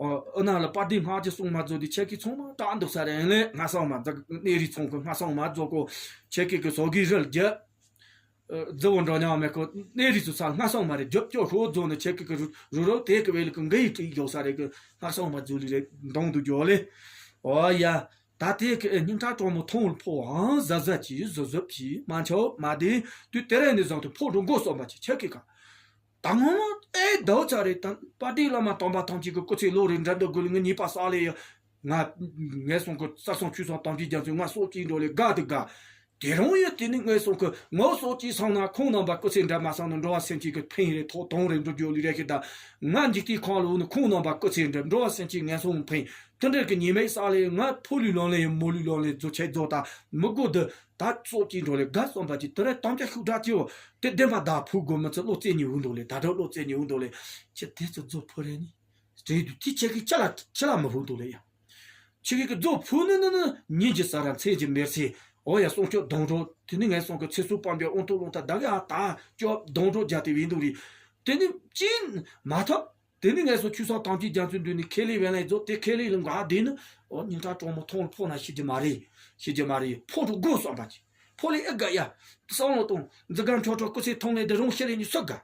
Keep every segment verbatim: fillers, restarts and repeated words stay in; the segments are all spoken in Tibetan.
ཨ་ཨ་ན་ལ་པ་དེ་སྔ་ཅི་སོང་མ་རྫོགས་དེ་ཁྱེད་ཀྱིས་ཚང་མ་དྲག་འདུག་ས་རེད། ལས་སྔ་སང་མ་རྫོགས་གནས་རི་ཚང་གི་སྔ་སང་མ་རྫོགས་གོ། ཁྱེད་ཀྱིས་གི་སོ་གི་རིལ་རྒྱུ། རྫི་བོ་འགྲོ་ཉག་མེད་ཁོ་གནས་རི་ཚོ་ས་སྔ་སང་མ་རེད། རྒྱབ་སྐྱོ་ཤོ་རྫོགས་ནས་ཁྱེད་ཀྱིས་གི་རུ་རུ་རོ་དེ་གི་བེ་ལི་གི་འགའ་ཡི་ཀྲིག་རྒྱོག་ས་རེད་གི། སྔ་སང་མ་རྫོགས་ལི་རེད་འདོང་དུ་རྒྱོ་ལེ། ཨོ་ཡ། ད་དེ་གི་སྙིང་ཁྲག་གྲོག་མོ་ཐོང་ལ་ཕོ་ཧང་ཟ་ཟ་གྱིས་ཟོ་ཟོ་གྱིས་མ་ཆོག་མ་དེ་དུས་དེ་རེད་ནས་བཟང་དུ་ཕོ་འགྲོ་མགོ་སོག་མ་གྱིས་ཁྱེད་ཀྱིས་ག་ད་ངོ་མ་ཨེ་ཟླ་བ་ཚ་རེད། ད་པ་ཏི་བླ་མ་དམ་པ་ཐམས་ཅད་ཀྱི་སྐུ་ཚེ་ལོ་རེ་འདྲ་འདུག་དགོས་ལ་ངའི་ཉེས་པ་བསགས་ལེ་ཡ། ང་ངས་སོང་གི་ས་སོང་ཆུ་སོང་དམ་ཅི་རྒྱ་མཚོས་ང་སྲོག་གཅིག་འགྲོ་ལེ་དགའ་དུ་དགའ། དེ་རང་ཡོད་དེ་ནི་ངས་སོང་གི་ངའི་སྲོག་གཅིག་སང་ན་ཁོང་རྣམ་པ་སྐུ་ཚེ་འདྲ་མ་སང་ན་འགྲོ་བ་སེམས་ཅན་གྱི་ཕན་རེ་ཐོག་དོང་རེ་འགྲོ་རྒྱུ་ལི་རེ་ཤི་ད། ང་འཇིག་རྟེན་ཁང་ལ་འོ་ནི་ཁོང་རྣམ་པ་སྐུ་ཚེ་འདྲ་འགྲོ་བ་སེམས་ཅན་ངན་སོང་ཕན། དེ་འདྲ་གི་ཉེས་མེད་བསགས་ལེ་ང་ཕོ་ལུས་ལོན་ལེ་མོ་ལུས་ལོན་ལེ་རྫོ་ཆེ་རྫོ་ད་མི་དགོས་དུ། ད་སྲོག་གཅིག་འགྲོ་ལེ་དགའ་སོང་པ་ཅིག་དེ་རེད་དམ་བཅའ་ཤུགས་དྲག་ཅིའོ། དེ་བདེན་པ་ད་ཕུག་དགོས་མི་ཚེ་བློ་རྩེ་ཉེ་འུ་འདུག་ལེ་ད་དྲག་བློ་རྩེ་ཉེ་འུ་འདུག་ལེ། ཁྱེད་དེ་ཚོ་རྫོ་ཕུ་རེ་ནི། རེད་འདུག་དེ་ཁྱེད་ཀྱིས་ཁྱེད་ལ་ཁྱེད་ལ་མི་ཕུག་འདུག་ལེ་ཡ། ཁྱེད་ཀྱིས་རྫོ་ཕུ་ནི་ནི་ནི་ཉིན་གྱི་ས་ར་མཚན་གྱི་མེར་སྲེ། ཨོ་ཡ་སྲུང་སྐྱོབ་སྡོང་གྲོགས་དེ་ནི་ངས་སོང་གི་ཚེ་སྲོག་སྤང་པའི་དབང་ཐོག་ལོང་ཐ་ད་གི་ཨ་ད་སྐྱོབ་སྡོང་གྲོགས་རྒྱ་དེ་བིན་འདུག་རེད། དེ་ནི་ཅིན་མ་ཐབས། དེ་ནི་ངས་སོ་ཆུ་སོགས་དམ་ཅི་རྒྱ་མཚོའི་མདུན་ནས་ཁེ་ལི་བན་ལས་རྫོགས་དེ་ཁེ་ལི་ལ་འགག་དེ་ནི་ཨོ་སྙིང་ཁྲག་གྲོག་མོ་མཐོང་ལ་ཕོག་ན་ཤི་རྒྱུ་མ་རེད། ཤི་རྒྱུ་མ་རེད་ཕོག་འགྲོ་དགོས་བསམ་པ་ཅི། ཕོག་ལི་ཨེ་དགའ་ཡ། བསམ་བློ་གཏོང་འཛི་ག་མཆོག་གྲོགས་སྐུ་ཚེ་ཐོང་ལས་དེ་རང་ཤི་རེ་ནི་སུ་དགའ།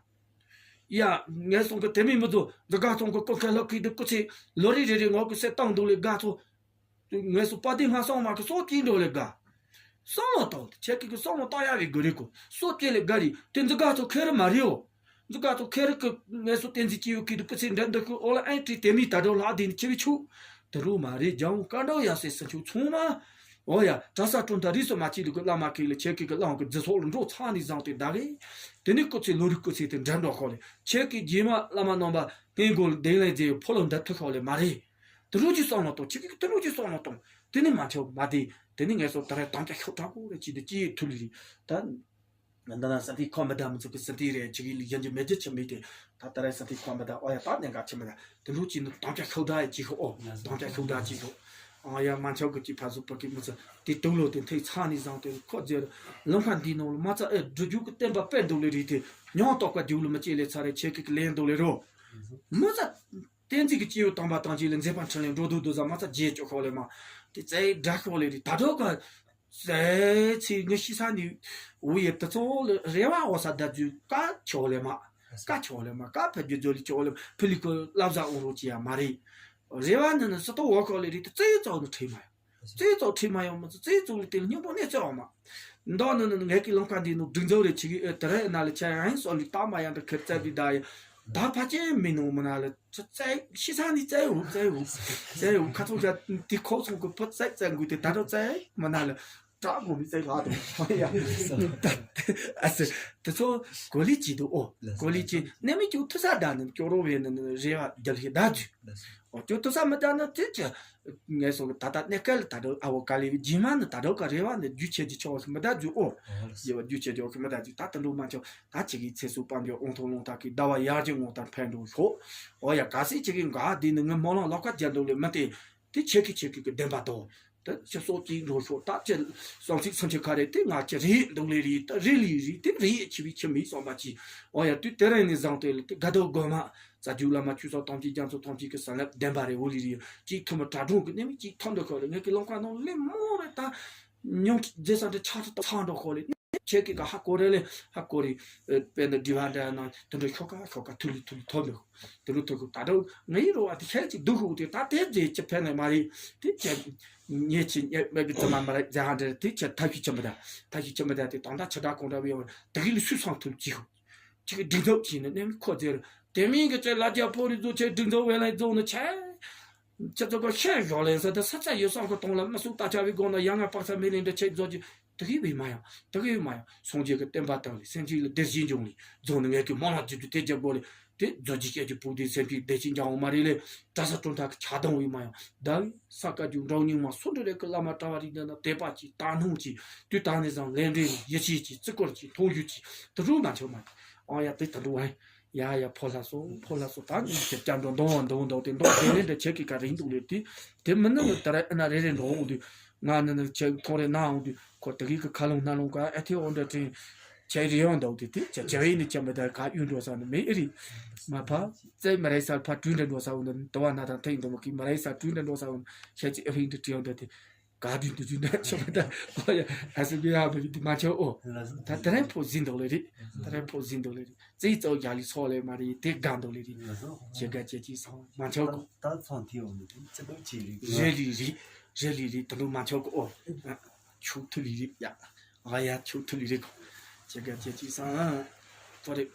ཡ། ངས་སོང་གི་དེ་མིན་མི་ཚོ་འཛི་ག་ཚོང་གི་སྐུ་ཁ་ལག་ཁི་དེ་སྐུ་ཚེ་ལོ་རེ་རེ་རེ་ངོ་གི་སེ་བཏང་འདུག་ལས་དགའ་ཚོ། ངས་སོ་པ་དེ་སྔ་སོང་མ་གི་སོ་སྐྱིད་འགྲོ་ལས་དགའ། བསམ་བློ་གཏོང་དེ་ཁྱེད་ཀྱི་གི་བསམ་བློ་གཏོང་ཡ་བའི་དགོས་རེད་གོ་སོ་སྐྱིད་ལས་དགའ་རེད་དེ་འཛི་ག་ཚོ་ཁེ་རི་མ་རེད་ཨོ། འཛི་ག་ཚོ་ཁེ་རི་གི་ངས་སོ་བསྟན་འཛིན་སྐྱིད་ཡོད་ཀི་དུ་སྐུ་ཚེ་འདྲ་འདི་ཁུ་ཨོ་ལ་ཨེན་ཏྲི་དེ་མི་ད་འགྲོ་ལྷག་དེ་ནི་ཆེ་བའི་ཆུ། དེ་རུ་མ་རེད་རྒྱང་བཀའ་འགྲོ་ཡ་སེ་ས་ཆུ་ཚོང་མ། ཨོ་ཡ་གྲྭ་ས་གྲོང་མཐའ་རིས་སུ་མ་ཆད་ལུ་གི་བླ་མ་ཁེ་ལ་ཁྱེད་ཀྱི་གི་བླ་མ་གི་རྫི་ཚོགས་ལ་འགྲོ་ཚང་ནི་བཟང་སྟེ་ད་གི། དེ་ནི་སྐུ་ཚེ་ལོ་རི་སྐུ་ཚེ་དེ་འདྲ་འགྲོ་ཁོ་ལེ་ཁྱེད་ཀྱི་རྗེས་མ་བླ་མ་རྣམ་པ་སྔས་མགོ་ལ་གདན་ལས་མཛད་ཕོ་ལོ་འདྲ་ཐུ་ཁོ་ལེ་མ་རེད། དེ་རུ་ཅི་སོང་ལོ་ཏོ་ཁྱེད་ཀྱི་དེ་རུ་ཅི་སོང་ལོ་ཏོ། དེ་ནི་མ་ཆོག་མ་དེ། དེ་ནི་ངས་སོ་ད་རེ་དམ་བཅའ་ཤོག་དྲག་པོ་རེ་ཅི་དེ་ཅི་ཐུ་ལི་རི། ད། འདི་ན་ས་ཐིག་ཁོ་མི་ད་མི་ཚུགས་གི་ས་ཐིག་རེ་ཅི་གི་ལི་ཡན་གྱི་མེ་ཇི་ཆི་མི་དེ། ད་ད་རེ་ས་ཐིག་ཁོ་མི་ད་ཨོ་ཡ་ད་ནས་འགའ་ཆི་མི་ད། དེ་རུ་ཅི་ནི་དམ་བཅའ་ཤོག་དྲག་ཡ་ཅི་ཤོག་ཨོ། དམ་བཅའ་ཤོག་དྲག་ཅི་ཤོག་ཨོ་ཡ་མ་ཆོག་གི་ཅི་ཕ་ཟུག་པ་གི་མི་ཚུགས་དེ་དུག་ལོ་དེ་ཐིག་ཚ་ནི་བཟང་དེ་ཁོ་རྗེ་ལམ་ཁ་འདི་ནང་ལ་མ་ཚ་ཨེ་འགྲོ་རྒྱུ་གི་བསྟན་པ་དཔེ་འདུག་ལེ་རི་དེ་ཉོང་རྟོག་པ་རྒྱུག་ལ་མི་སྐྱེ་ལེ་ཚ་རེ་ཆེ་གི་གི་ལེན་འདུག་ལེ་རོ། མི་ཚ། བསྟན་འཛིན་གྱི་སྐྱེས་བུ་དམ་པ་དང་རྗེས་ལ་མཛད་པ་འཕྲིན་ལས་འགྲོ་འདུག་འདུག་ཟ་མ་ཚ་རྗེས་ཅོ་ཤོག་ལེ་མ། དེ་ཚའི་དགྲ་ཤོག་ལེ་རི་ད་དྲོ་ག་ཟས་ཚེ་ངི་ཤི་ས་ནི་འུ་ཡེ་དེ་ཚོ་ལ་རེ་བ་འོ་ས་ད་རྫུས་ཀ་ཆོག་ལེ་མ། ཀ་ཆོག་ལེ་མ་ཀ་ཕ་རྒྱུ་རྫོ་ལི་ཆོག་ལེ་མ་ཕི་ལི་ཁོ་ལབ་ཟ་འོང་རོགས་ཅི་ཡ་མ་རེད། རེ་བ་ནི་ནི་སི་ཏོ་འོ་ཁོག་ལེ་རི་དེ་ཚའི་ཚོགས་ནི་ཁྲིད་མ་ཡོང་། ཚའི་ཚོགས་ཁྲིད་མ་ཡོང་མི་ཚོ་ཚའི་ཚོགས་ལི་དེ་ལ་སྙིང་པོ་གནས་ཚོད་འོ་མ། མདོ་ནི་ནི་ངས་ཀི་ལོང་ཁ་འདི་ནུ་སྒྲིག་འཛོག་རེ་ཆི་གི་ཨེ་དེ་རེ་ན་ལེ་ཆ་ཡང་སོ་ལི་ཏ་མ་ཡང་དེ་ཁེར་ཚ་བི་ད་ཡ། ད་ཕ་ཆེན་མི་ནུ་མ་ན་ལེ་ཚ་ཚའི་ཤི་ས་ནི་ཚའི་འུ་ཚའི་འུ་ཚའི་འུ་ཁ་ཚོ་ཡ་དེ་ཁོ་ཚོ་གི་ཕ་ཚའི་ཚའི་འགུ་དེ་ད་རོ་ཚའི་མ་ན་ལེ། དྲག་དགོས་མི་ཚའི་ལྷག་དུ་ཡ། ཨ་སེ་དེ་ཚོ་གོ་ལི་ཅི་དུ་ཨོ། གོ་ལི་ཅི་ནེ་མི་ཀྱུ་ཐུ་ས་ད་ནི་ཀྱོ་རོ་བེ་ནི་རེ་བ་རྒྱལ་ཤི་ད་ཇུ། ཨོ་ཀྱོ་ཐུ་ས་མི་ད་ནི་དེ་ཅི། ངས་སོང་གི་ད་ལྟ་གནས་སྐབས་ལ་ད་དྲོ་ཨ་བོ་དཀའ་ལས་རྗེས་མ་ནི་ད་དྲོ་ག་རེ་བ་ནི་རྒྱུ་ཆེ་རྒྱུ་ཆོག་སི་མི་ད་རྒྱུ་ཨོ། ཡེ་བ་རྒྱུ་ཆེ་རྒྱུ་ཨོ་སི་མི་ད་རྒྱུ་ད་ད་འགྲོ་མ་ཆོག་ད་ཅི་གི་ཚེ་སུ་པ་འདི་ཨོང་ཐོང་ལོང་ད་གི་ཟླ་བ་ཡར་གྱི་ངོ་ད་ཕན་འགྲོ་ཤོག་ཨོ་ཡ་ག་སི་ཅི་གི་འགའ་དེ་ནི་ངི་མོ་ལང་ལོག་ཀ་རྒྱ་འདུག་ལེ་མི་དེ་དེ་ཆེ་གི་ཆེ་གི་གི་བདེན་པ་དོ། ད་ཅི་སོགས་ཀྱི་འགྲོ་ཤོག་ད་ཅི་སོང་ཚིག་སུམ་ཅུ་ཁ་རེ་དེ་ང་ཅི་རེད་འདུག་ལེ་རེད་ད་རེད་ལེ་རེད་དེ་རེད་ཆི་བི་ཆི་མི་སོང་པ་ཅི་ཨོ་ཡ་དུས་དེ་རིང་ནི་བཟང་དེ་ལེ་དེ་དགའ་དོ་དགོས་མ། རྩ་རྒྱུད་བླ་མ་ཆོས་ཚོགས་ཐམས་ཅད་རྒྱ་མཚོ་ཐམས་ཅད་ཀྱི་ས་ལེབ་བདེན་པ་རེད་འོ་ལི་རེད། གཅིག་ཐུ་མི་དྲ་གྲོང་གི་གནས་མི་གཅིག་ཐམ་འདི་ཁོ་ལེ་ངེད་ཀྱི་ལོང་ཁ་ནང་ལེ་མོ་རེད་ད། ཉུང་རྫས་ས་འདྲ་ཆགས་ཐུབ་ཚང་འགྲོ་ཁོ་ལེ། ཁྱེད་ཀྱི་ག་ཧ་གོ་རེ་ལེ་ཧ་གོ་རེ། དཔེར་ན་དྲི་བ་འདྲ་ན་དེ་འདྲ་ཤོག་ཁ་ཤོག་ཁ་ཐུ་ལི་ཐུ་ལི་ཐོབ་མི་ཁོ། དེ་འདྲ་ཐུ་ཁོ་ད་འདྲ་ངའི་རོ་བ་དེ་ཁྱེད་ཀྱི་སྡུག་ཧུག་དེ་ད་དེ་རྫས་ཅི་ཕན་ནས་མ་རེད་དེ་ཁྱེད། ཉེ་ཆེ་ཉེ་མེད་གི་ཙམ་མ་རེད་རྫས་ཧ་འདྲ་དེ་ཁྱེད་ཐབས་ཤེས་ཆེན་པོ་ད་ཐབས་ཤེས་ཆེན་པོ་ད་དེ་དང་ད་ཆ་འདྲ་གོང་འདྲ་བའི་འོ་དེ་གི་ལི་སུས་སང་ཐུབ་ཅི་ཁོ། ཅིག་སྒྲིག་འཛུགས་བྱས་ནས་གནས་མི་ཁོ་ཚེར་དེ་མིན་གྱི་ཚེ་ལ་རྒྱ་ཕོ་རི་ཚོ་ཆེ་སྒྲིག་འཛུགས་བས་ལ་རྫོགས་ནས་ཆེ། ཁྱེད་ཚོ་གི་ཤེས་བཞག་ལས་ས་དེ་ས་ཆ་ཡོད་སང་གི་གཏོང་ལ་མི་སུ་ལྟ་ཆ་བའི་སྒོ་ན་ཡ་ང་པག་ས་མི་ལེན་འདྲ་ཆེ་རྫོགས་ཀྱི་དེ་གི་བས་མ་ཡང་དེ་གི་བས་མ་ཡང་སངས་རྒྱས་ཀྱི་བསྟན་པ་དང་ལས་སེམས་ཅན་ལ་བདེ་སྐྱིད་འབྱུང་ལས་རྫོགས་ནས་ངས་ཀྱི་མ་ལ་རྒྱུ་དུ་དེ་རྒྱབ་དགོས་ལས་དེ་རྫོགས་ཀྱི་སྐད་ཀྱི་ཕུག་དེ་སེམས་ཅན་བདེ་སྐྱིད་འབྱུང་བ་མ་རེད་ལས་གྲྭ་ས་གྲོང་ཐག་གི་ཆ་དང་བས་མ་ཡང་ད་བས། ས་དཀའ་རྒྱུ་འབྲོག་རྙིང་མ་སུ་འདྲ་རེ་ཀི་བླ་མ་གྲྭ་བ་རིགས་འདི་ན་དད་པ་གྱིས་དག་སྣང་གྱིས་དུས་དག་ནས་བཟང་ལས་འབྲས་ནས་ཡིད་ཆེས་ཀྱིས་བརྩི་བཀུར་གྱིས་མཐོང་ཡུལ་གྱིས་དུ་རུ་མ་ཆོག་མ་ཨང་ཡ་དེ་ད་འགྲོ་ཨེ་ཡ་ཡ་ཕོ་ལྷ་སོ་ཕོ་ལྷ་སོ་ད་ནི་ཁྱེད་ཀྱང་འགྲོ་འདོང་བ་འདོང་འདོང་དེ་འདོང་དེ་ལས་འདྲ་ཁྱེད་ཀྱི་ག་རིང་འདུག་ལེ་དེ་དེ་མི་ནི་ནི་ད་ར་ཨེ་ན་རེ་རེ་འགྲོ་འོང་དུས་ང་ནི་ནི་ཁྱེད་མཐོང་རེ་ན་འོང་དུས་ཁོ་དེ་གི་གི་ཁ་ལོང་སྣ་ལོང་ག་ཨེ་ཐེ་འོང་འདྲ་དྲན། ཆེ་རི་ཡོང་འདུག་དེ་དེ་ཆ་ཆེ་བའི་ནི་ཆ་མི་ད་ག་ཡུན་འགྲོ་ས་ནི་མེ་ཨེ་རི། མ་ཕ་ཙེ་མ་རེ་ས་ཕ་དྲུན་འདྲ་འགྲོ་ས་འོ་ནི་དུ་བ་ན་ད་ཐེངས་འདུག་མ་གི་མ་རེ་ས་དྲུན་འདྲ་འགྲོ་ས་འོ་ནི་ཤེ་ཅི་ཨེ་རི་འདི་བྲི་ཡོང་འདུག་དེ། ག་དུས་དུས་དུས་ན་ཆོག་མི་ད། ཨོ་ཡ། ཨ་སི་བི་ཡ་བི་དི་མ་ཆོག་ཨོ། ད་དེ་རིང་ཕོ་ཟིན་འདུག་ལེ་རེད། དེ་རིང་ཕོ་ཟིན་འདུག་ལེ་རེད། ཙེ་ཙོ་རྒྱ་ལི་ཚོ་ལེ་མ་རེད་དེ་ག་འདུག་ལེ་རེད། ཁྱེད་ག་ཁྱེད་ཀྱིས་སང་མ་ཆོག་གོ། ད་ཚོང་དེ་འོང་ནི་ཙེ་དུ་ཅི་རེད། རེད་ལི་རེད། རེད་ལི་རེད། དེ་འདུག་མ་ཆོག་གོ་ཨོ། ཆོག་ཐུ་ལི་རེད་ཡ། ཨ་ཡ་ཆོག་ཐུ་ལི་རེད་གོ། ཁྱེད་ག་ཁྱེད་ཀྱིས་སང་། ཚོ་རེད།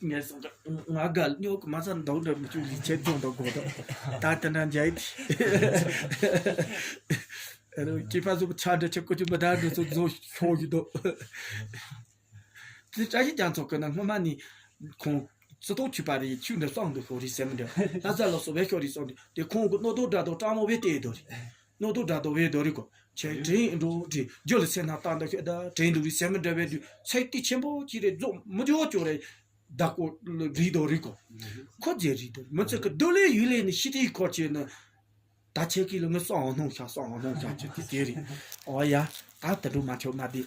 ངས་སོང་ཙང་ང་དགའ་ཉོ་གི་མ་ཚར་འདུག་འདྲ་མི་བཅུག་ལི་ཆེད་སྦྱོང་དང་དགོས་དང་། ད་དེ་འདྲ་འཇའི་དེ། ཨ་རོ་སྐྱེས་པ་བཟོ་ཆ་འདྲ་ཆེ་ཀོ་ཆུ་མི་ད་འདྲ་ཚོ་བཟོ་ཤོག་གི་འདུག་དེ་བཀྲ་ཤིས་རྒྱ་མཚོ་གི་ནང་སྔོན་མ་ནི་ཁོང་སི་ཏོག་ཆུ་པ་རེད། ཆུ་འདྲ་སོང་འདུག་ཤོག་རེད་ཟེར་མི་འདྲ། ལྷ་ས་ལ་སོ་བའི་ཤོག་རེད་སོང་འདུག་དེ་ཁོང་གི་རྣོ་རྡོ་འདྲ་དང་སྤྲང་མོ་བའི་ལྟས་འདུག་རེད། རྣོ་རྡོ་འདྲ་དང་བའི་རྡོ་རེད་གོ། ཆེ་དྲན་འགྲོ་དྲན་རྒྱུ་ལ་སེམས་ན་བཏང་འདུག་ཤོད་ད་དྲན་འདུག་རེད་ཟེར་མི་འདྲ་བའི་དུས་ཚེ་དེ་ཆེན་པོ་ཅི་རེད་རྫོགས་མི་འཇོག་ཅོག་རེད། བདག་པོ་རི་དང་རི་གོ། ཁོ་རྗེ་རི་དང་མི་ཚེ་གི་སྡུག་ལས་ཡུལ་ལས་ནི་ཤི་དེའི་ཁོར་བྱས་ན། ད་ཁྱེད་ཀྱིས་ལ་ངའི་སོང་སྣང་ཤ་སོང་སྣང་ཤ་ཅི་དེ་དེ་རེད། ཨོ་ཡ། ད་དུ་འགྲོ་མ་ཆོག་མ་བདེ།